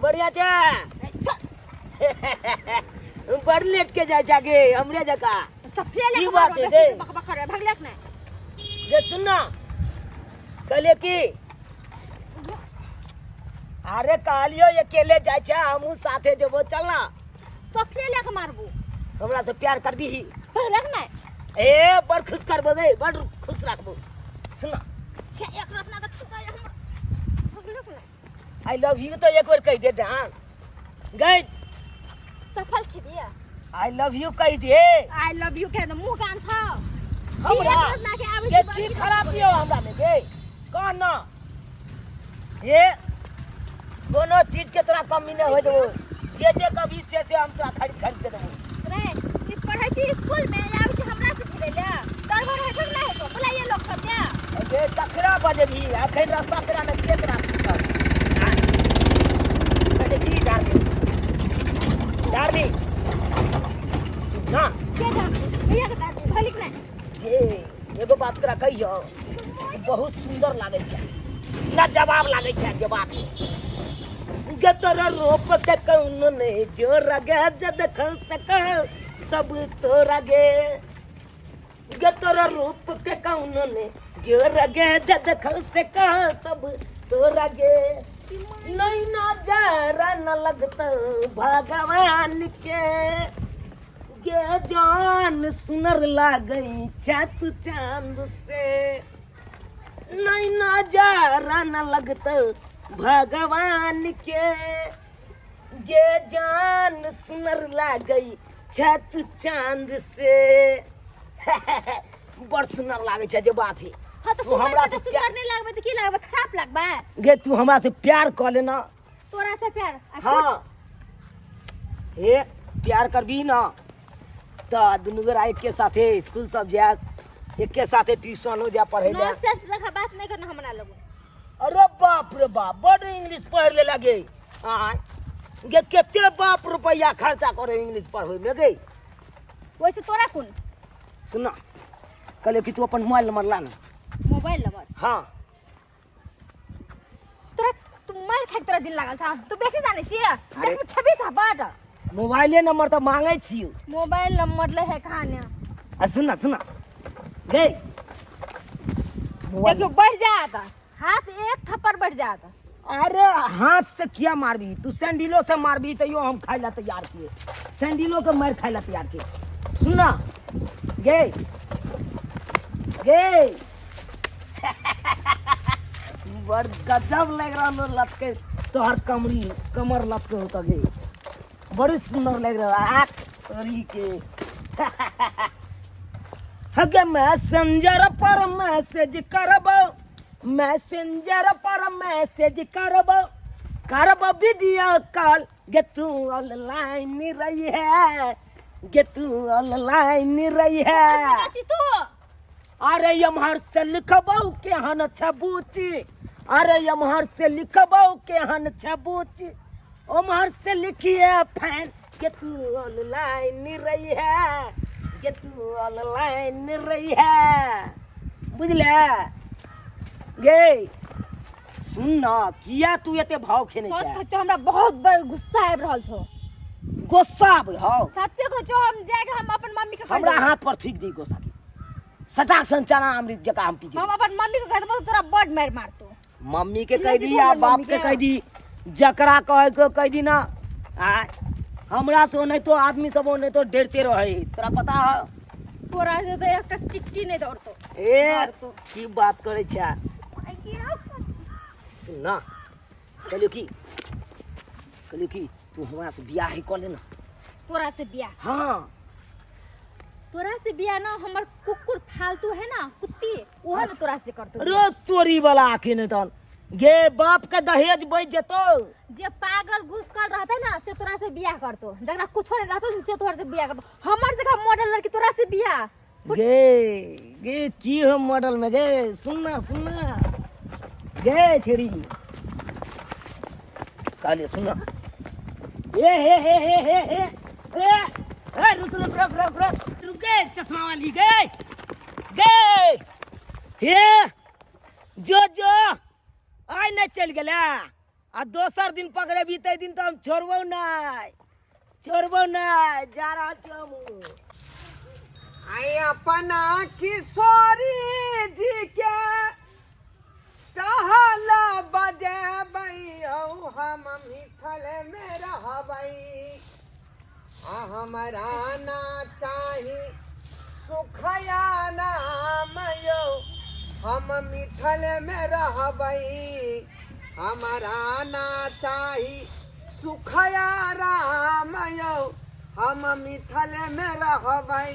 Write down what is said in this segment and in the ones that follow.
बढ़िया छै। बड़ लेट के जाइ छै गे हमरे जकाँ। चप्पल की ले बात है गे? बक बक करे भगलक ने। गे सुन ना, कहलिए की अरे कहलियो अकेले जाइ छै, हमहूँ साथे जेबो, चल ना। चप्पल ले के मारबो। हमरा से प्यार करबीही? भगलक ने। ए बड़ खुश करबो गे, बड़ खुश राखबो। सुन ना। छे, एक रत्ना के छुटा हमरा भगलक ने। I love you तो एक बार कह दे डान गई। चप्पल खेबिया। I love you कह दे। I love you कह दे, मुंह कान छ हमरा एक रत्ना के आबै ये छी की बड़ी। खराब दियो हमरा में गे, कह ना। ये कोनो चीज के तोरा कमी नहीं होय देबो, जे जे कभी से हम तोरा खरीद खरीद के देबो। रे ई पढ़ै छी स्कूल में आबै छी हमरा से खेलै ले, तोर घर हेतौ कि नहि हेतौ? बुलाइए लोक सब के। गे ककरा बजेबही अखन रास्ता पेरा में के तोरा पूछत? कहै की डार्लिंग, डार्लिंग सुन ना। के डार्लिंग? भैया के डार्लिंग भलिक नहि। गे एगो बात तोरा कहियौ, बहुत सुंदर लागै छै ना जवाब लागै छै जे बात गे तोरा रोप के कौनो ने जो रगे जद सक सब तोरा गे। गे तोरा रूप के कौनो ने जो रगे जद सक सब तोरा गे। नहीं ना जरा न लगता भगवान के गे जान सुनर लागै छै तू चांद से। नहीं ना जरा न लगता भगवान के गे जान सुनर लागै छै तू चांद से। बड़ सुनर लागै छै जे बात है। हाँ तो तू सुंदर हमरा के से तो सुंदर नहीं लागबे तो की लागबे? खराब लागबे। गे तू हमरा से प्यार कर लेना। तोरा से प्यार? आ हाँ ए प्यार करबी ना तो दुनू गोरा एक के साथे स्कूल सब जाए, एक के साथे ट्यूशनो जाए पढ़े ले। नॉनसेंस जगह बात नहीं करना हमरा लोग। अरे बाप रे बाप, बड़ इंग्लिश पढ़ ले लगे। हाँ गे केते बाप रुपया खर्चा करे इंग्लिश पढ़े में गे। वैसे तोरा कोन? सुन ना, कहलियो कि तू अपन मोबाइल नंबर ला ना। Mobile number? हाँ। तोरा तू मार खाइ तोरा दिल लागल छ, तू बेसी जानै छियै। अरे। देख खेबी था बड। मोबाइले नंबर तो मांगे छियो। मोबाइल नंबर ले है कहाँ ने? आ सुन ना, सुन ना गे। देखियो बढ़ जात हाथ, एक थप्पड़ बढ़ जात। अरे हाथ से किया मारबी तू? सैंडिलो से मारबी तैयो हम खाइ ला तैयार छियै, सैंडिलो के मार खाइ ला तैयार छियै। सुन ना गे गे, बड़ गजब लग रहा लटके तोहर कमरी कमर लटके होता गे, बड़ी सुंदर लग रहा आँख तोरी के। हगे मैसेंजर पर मैसेज करब, मैसेंजर पर मैसेज करब, करब वीडियो कॉल गे तू ऑनलाइन रही है, गे तू ऑनलाइन रही है। तू अरे यमहर से लिखबौ केहन छबूची, अरे यमहर से लिखबौ केहन छबूची, ओमहर से लिखिए फैन के तू ऑनलाइन रही है, के तू ऑनलाइन रही है। बुझले गे? सुन ना, किया तू एते भाव खेने सच छै? कहै हमरा बहुत बड़ गुस्सा आबि रहल छौ। गुस्सा आबै हौ? सच्चे कहै छौ, हम जाके हम अपन मम्मी के कहि हमरा देबौ। हाथ पर थूकि दी गुस्सा के, सटाक सन चना अमृत जकाँ हम पी हम जेबै। अपन मम्मी के कहि देबौ तऽ तोरा बड़ मारि मारतौ। मम्मी के की कहि दी जी आ बोलल बाप मम्मी के के? कहि दी, जकरा कहे के कहि दी ना। आ हमरा से ओनाहितो आदमी सब ओनाहितो डरते रहे, तोरा पता है? तोरा से तऽ एकटा चिट्ठी नहि दौड़तौ। ए मारतौ। की बात करै छै? सुन ना, कहलियो की, कहलियो की तू हमरा से बियाह ही कऽ ले ना। तोरा से बियाह? हाँ। तोरा से बियाह ना, हमर कुकुर फालतू है ना कुत्ती, ओहो ना तोरा से करतो। अरे तोरी वाला आखी नहीं तहन गे, बाप के दहेज बच जेतो। जे पागल घुसकल रहते ना से तोरा से बियाह करतो, जकरा कुछो नहीं रहतो से तोरा से बियाह करतो। हमर जगह मॉडल लड़की तोरा से बियाह? गे गे की हो मॉडल में गे? सुनना सुनना गे छेरी, कहलिए सुनना। ए हे हे हे हे हे ए ए रुक रुक रुक रुक रुक रुक गे, चश्मा वाली गे गे हे जो जो आइ नहीं चल गेला। आ दोसर दिन पकड़ेबी ताहि दिन तऽ हम छोड़बौ नहि, छोड़बौ नहि। जा रहल छी हमहूँ। आइ अपना किशोरी जी के टहल बजेबै हौ, हम मिथल में रहबै। आ हमरा ना चाही सुखया नाम यौ, हम मिथल में रहबै। हमरा ना चाही सुखया राम यौ, हम मिथल में रहबै।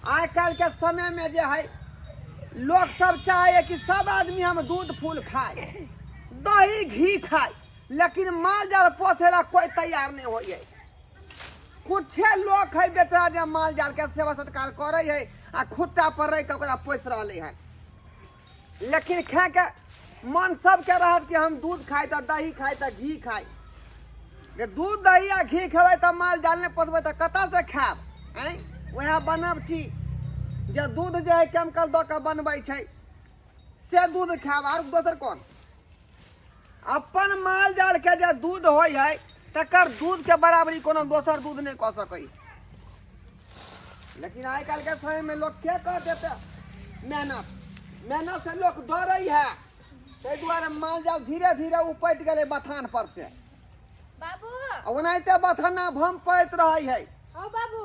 आइ काल्हि के समय में जे है लोग सब चाहे कि सब आदमी हम दूध फूल खाए, दही घी खाए, लेकिन माल जाल पोसे ला कोई तैयार नहीं होइए। कुछे लोग है बेचारा जे माल जाल के सेवा सत्कार करे है आ खुट्टा पर रह के ओकरा पोस रहले है। लेकिन खा के मन सबके रहत कि हम दूध खाए तऽ दही खाए तऽ घी खाए। जे दूध दही आ घी खेबै तऽ माल जाल नहि पोसबै तऽ कतऽ से खायब? आँय, वएह बनबटी जे दूध जे है केमिकल दऽ कऽ बनबै छै से दूध खायब, आर दोसर कोन? अपन माल जाल के जे दूध होइ है तकर दूध के बराबरी कोनो दोसर दूध नहि कऽ सकै। लेकिन आइ काल्हि के समय में लोग के कर देते मेहनत, मेहनत से लोग डरे है, ताहि दुआरे माल जाल धीरे धीरे उपटि गेलै बथान पर से। बाबू, आ ओनाहिते बथाना भम पड़ैत रहै है। ओ बाबू,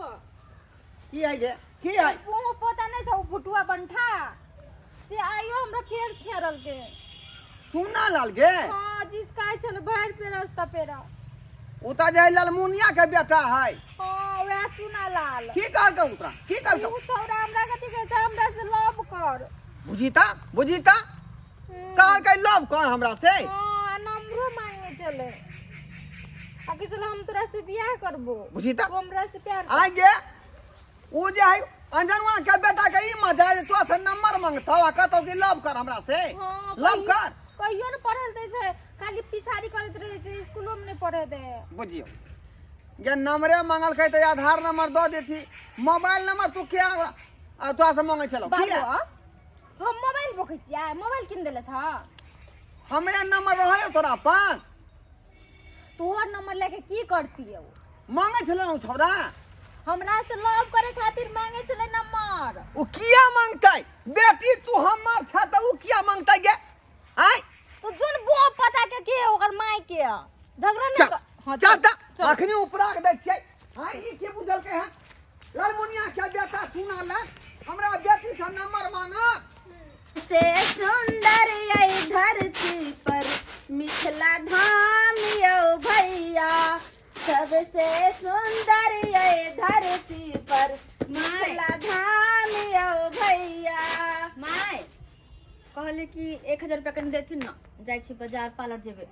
की है गे, की है? वो पता नहीं छौ भुटुआ बंठा से आइयो हमरा फेर छेड़ल के। चूना लाल गे? हाँ, जिसका छल भरि पे रास्ता पेरा। उ तऽ जे ललमुनिया के बेटा है। हाँ, वएह चूना लाल। की कहलकै ओकरा, की कहलकै? उ छौड़ा हमरा कथी कहै छै, हमरा से लव कर। बुझी ता, बुझी ता? कहलकै लव कर हमरा से? हाँ, नंबरो मांगे छलै। आ कि चल हम तोरा से बियाह करबो। बुझी ता? तू हमरा से प्यार कर। आइ गे, उ जे है अंजनवा के बेटा के ई मजा जे तोरा से नंबर मांगतौ आ कहतौ कि लव कर हमरा से। हाँ, लव कर। कहियो न पढ़ल दै छै, खाली पिछाड़ी करैत रहै छै, स्कूलो में नहीं पढ़े दे। बुझियौ जे नंबरे मांगलकै तऽ आधार नंबर दऽ देती, मोबाइल नंबर तू किया आ तोरा से मांगै छलौ? बाबू, किया? हम मोबाइल बोकै छियै, मोबाइल किन देले छ? हमरे नंबर रहै तोरा पास? तोहर नंबर लेके की करतियै? मांगै छलौ उ छौड़ा? हमरा से लव करे खातिर मांगे छलै नंबर। उ किया मांगतै? बेटी तू हमर छ तऽ उ किया मांगतै गे? आँय? तो जोन बो पता के के ओकर माय के झगड़ा नहीं चल, हाँ, चल चल, तऽ, चल। अखनी उपरा के दै छियै। आँय, ई की बुझलकै हँ? ललमुनिया के बेटा सुना ले हमरा बेटी से नंबर मांगत। से सुंदर ये धरती पर मिथिला धाम यौ भैया, सबसे सुंदर ये धरती पर मिथिला धाम यौ भैया। माय कहले कि 1000 रुपया कनि देथिन न, जाइ छी बाजार पार्लर जेबै।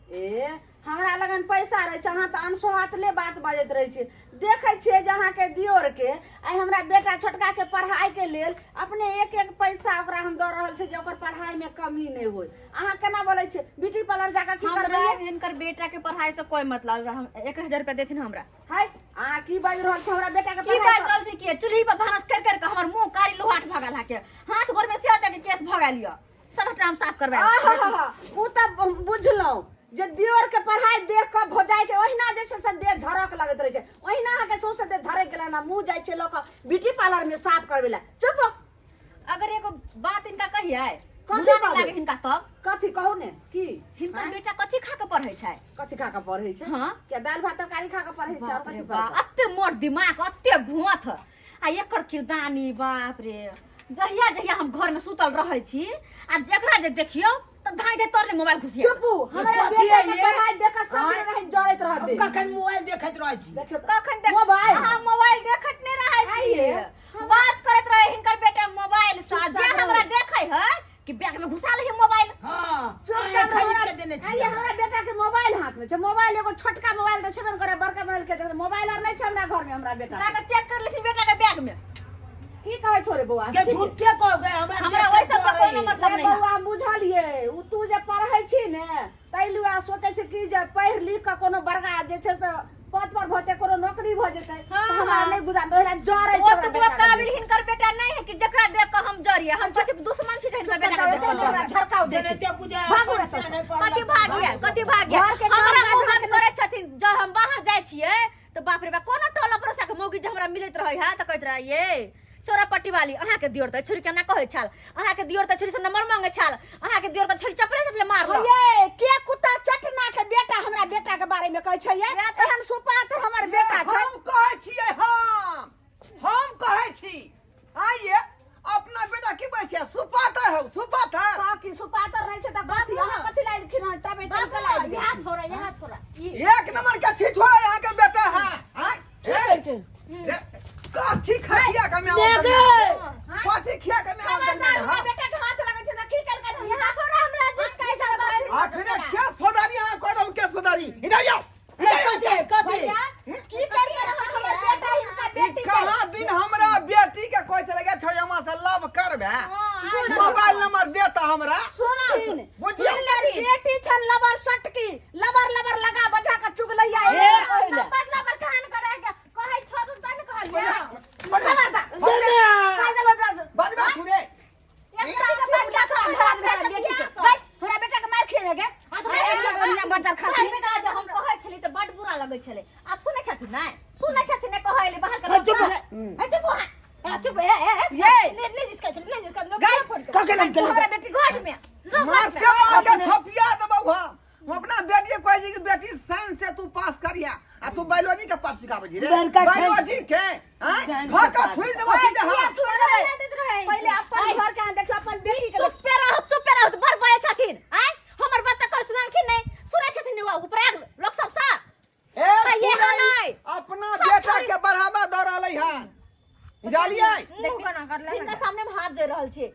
ए हमरा लगन पैसा रहै छै, अहाँ तऽ अनसोहातले बात बाजैत रहै छियै। देखै छियै जे अहाँके दियोरके आइ हमरा बेटा छोटकाके पढ़ाइके लेल अपने एक एक पैसा ओकरा हम दऽ रहल छी जे ओकर पढ़ाइमे कमी नहि होइ। अहाँ केना बोलै छियै? ब्यूटी पार्लर जाकऽ की हमरा करबै? हिनकर बेटा के पढ़ाई से कोई मतलब, हम 1000 रुपया देथिन हमरा। हाय, अहाँ की बाजि रहल छी? हमरा बेटा के की पढ़ाई बाजि रहल छी? के चूल्ही पर भानस कर कर के हमर मुंह कारी लोहाट भऽ गेल हा के, हाथ गोर में से के केस भऽ गेल यऽ, सबटा हम साफ करबा। आहाहा, उ तऽ बुझलहुँ जे दियोर के पढ़ाई देख कऽ भौजाई के ओहिना जे छै से देह झरक लगैत रहै छै, ओहिना अहाँके सौंसे देह झरक गेलै ने, मुँह जाइ छै लऽ कऽ ब्यूटी पार्लर में साफ करबै लए। चुप हो। अगर एगो बात हिनका कहियै, कथी बुरा नहि कहबै? लागे हिनका तब? कथी कहू ने की? हिनकर आँय? बेटा कथी खा के पढ़ै छै? कथी खा कऽ पढ़ै छै? हाँ। क्या दालि भात तरकारी खा कऽ पढ़ै छै? और बाप रे कथी बाप, पढ़तै? अते मोट दिमाग, अते भोथ आ एकर किरदानी, बाप रे। जहिया जहिया हम घर में सुतल रहै छी आ एकरा जे देखियौ तऽ धाँइ धाँइ तोड़ले मोबाइल घुसिया। चुपू, हमरा कथी बेटा है के ये? पढ़ाई देख कऽ सब आँय? रहै जरैत रहत। हम कखन मोबाइल देखैत रहै छी? देखियौ तऽ। कखन देख मोबाइल? अहाँ मोबाइल देखैत नहि रहै छी, आइये। बात करैत रहे हिनकर बेटा मोबाइल से। चुपचाप जे हमरा रहू। देखै है कि बैग में घुसा लही मोबाइल। हाँ, चुपचाप अहाँ खरीद हमरा के देने छी आइये, हमरा। हमरा बेटा के मोबाइल हाथ में छै, मोबाइल एगो छोटका मोबाइल तऽ छेबे ने करे, बड़का मोबाइल के छै, मोबाइल आर नहि छै हमरा घर में हमरा बेटा के। जाके चेक कर लेथिन बेटा के बैग में। की कहै छौ रे बौआ? के झूठे कहबै हमरा? हमरा देख ओहि के सब पर डरै। कोनो मतलब ए नहि है। बौआ, हम बुझलियै, उ तू जे पढ़ै छी ने ताहि लए सोचै छै कि जे पढ़ि लिख कऽ कोनो बड़का जे छै से पद पर भते कोनो नौकरी भ जेतै हाँ, तऽ हमरा हाँ। नहि बुझा दोहरा जरै छै ओ तऽ बुआ काबिल हिनकर बेटा नहीं है कि जकरा देख के हम जरिए हम कथी दुश्मन छी जे हिनकर बेटा के देख के हमरा जरिए। झरकाउ दे जनते पूजा भागू रे समस्या नहि पड़लक। कथी भाग्य कथी भाग्य घर के काम हमरा काज मुँह हाथ अहाँके करै छथिन जब हम बाहर जाइ छियै तऽ बाप रे बाप कोनो टोला पड़ोसा के मौगी जे हमरा मिलैत रहै है तऽ कहैत रहै ये चोरा पट्टी वाली अहाँके दियोर तऽ छुरी केना कहै छल अहाँके दियोर तऽ छुरी से नंबर मांगे छल अहाँके दियोर तऽ छुरी चपले चपले मारल ये के कुत्ता चटना के बेटा हमरा बेटा के बारे में कहै छै ये एहन सुपात्र हमर बेटा छै हम कहै छियै हम कहै छी आइए अपना बेटा की कहै छियै सुपातर हौ सुपातर तऽ की सुपात्र नहि छै तऽ कथी अहाँ कथी लाइल खिन तबे तब के लाइल यहाँ छोड़ा यहाँ छोड़ा ई एक नंबर के छिछोड़ा यहाँ के बेटा है आय ए, रे, कथी खिया के मैं दे दे। कथी खिया के मैं खबरदार हमरा बेटा के हाथ लगै छै तऽ की केलकै यहाँ छोड़ा हमरा जिस कहै छल आखने केस फौदारी अहाँ कह दम केस फौदारी इधर आओ ए, कथी कथी भैया की केलकै हमर बेटा हिनका ई बेटी के कहाँ दिन हमरा बेटी के कहै छलै गे छौड़िया से लव करबे मोबाइल नंबर देता हमरा सुनथिन बुझियौ। सुनथिन बेटी छन लबर सटकी लबर लबर लगा बजा के चुगलैया ए, पहिले लबर लबर कहान करे के कहै छोड़ू तन कहलियै खबरदार दे दे। कहि देलौ बड़ा बदमा तू रे हमरा बेटा के मार खेबे गे बच्चा खासी हम कहै छली तऽ बड बुरा लगै छलै आब सुनै छथिन नहि सुनै छथिन नहि कहै ले बाहर के ए, चुप। ए चुप हो ए चुप ए ए ये। ने ने जिसका छली ने जिसका लोग गाय। फोड़ के कके नाम केलक? हमरा बेटी घर में लोग मार घर में के मार के थपिया देबौ हम अपना बेटी के कहै छी कि बेटी साइंस से तू पास करिया आ तू बायोलॉजी के पास सिखाबै छी रे लड़का साइंस- बायोलॉजी के आँय साइंस घर से के पास थुरि देबौ सीधे हम पहिले अपन घर के देखियो अपन बेटी के चुपे रहो चुपे रहो बड़ बड़े छथिन आय हमर बात तऽ सुनलखिन नहि सुनै छथिन ओ ऊपर लोक सब सा ए ये पूरा है नहीं। अपना सब बेटा छोड़ी। के बढ़ावा दऽ रहलै हन बुझलियै हिनका सामने हम हाथ जोड़ रहल छी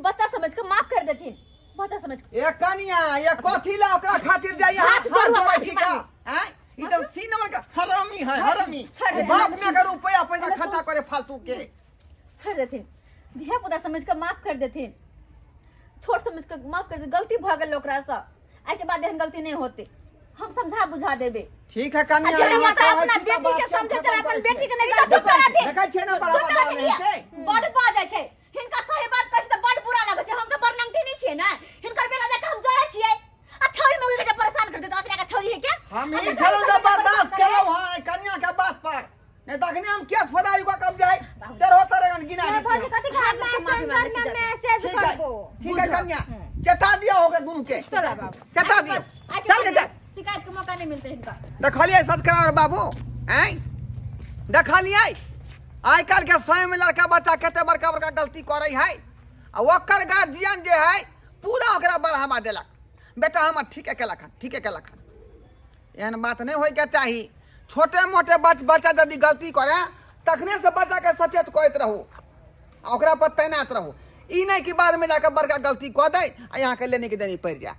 बच्चा समझ के माफ कर देथिन बच्चा समझ के ए कनिया ये कथी ला ओकरा खातिर जाइए हाथ हाथ जोड़ू, जोड़ै छी का माफी आँय ई तऽ सी नंबर के हरामी है हरामी छोड़ दे। बाप में अगर रुपया पैसा खर्चा करे फालतू के छोड़ देथिन धिया पुता समझ के माफ कर देथिन छोट समझ के माफ कर दे गलती भऽ गेल ओकरासँ एहिके बाद एहन गलती नहि होतै हम समझा बुझा देबै ठीक है कनिया आ इहाँ माता कहै अपना छी तऽ बेटी बात के के हम समझे खतम अपन करै बेटी छियै। के नहि हिनका गलती चुप करा करै दे। देखै छियै ने बराबर चुप करा दऽ देलियै। रहल छै। बड्ड बाजै छै हिनका सही बात कहै छै तऽ बड्ड बुरा लगै छै हम तऽ बड़ नंगटी नहि छियै ने हिनकर बेटा देख हम जरै छियै आ छौरी मौगी के जे परेशान कर देतै अतरा के छौरी है के हम ई छलहुँ जे बर्दाश्त केलहुँ हँ एहि कनिया के बात पर नहीं तो अखने हम केस फौदारी को कब जाए तेरह तरह गिना भौजी कथी देतियै। हाथ जोड़ के माफी मांगै छी जाके। मैसेज ठीक है करबो ठीक है कन्या चेता दिया होगा दुनू के चला बाबू चेता दियो आइ के चल के चल शिकायत के मौका नहीं मिलते हिनका देखलियै सत्कार बाबू आँय देखलियै आइ काल्हि के समय में लड़का बच्चा कते बड़का बड़का गलती करै है आ ओकर गार्जियन जे है पूरा ओकरा बढ़ावा देलक बेटा हमर ठीके केलक हन ठीके केलक हन एहन बात नहि होइके चाही छोटे मोटे बच्चा यदि गलती करे तखने से बच्चाके सचेत करैत रहू आ ओकरा पर तैनात रहू ई नहि कि बादमे जाके बड़का गलती कऽ दै आ यहाँके लेने के देनी पड़ि जाय।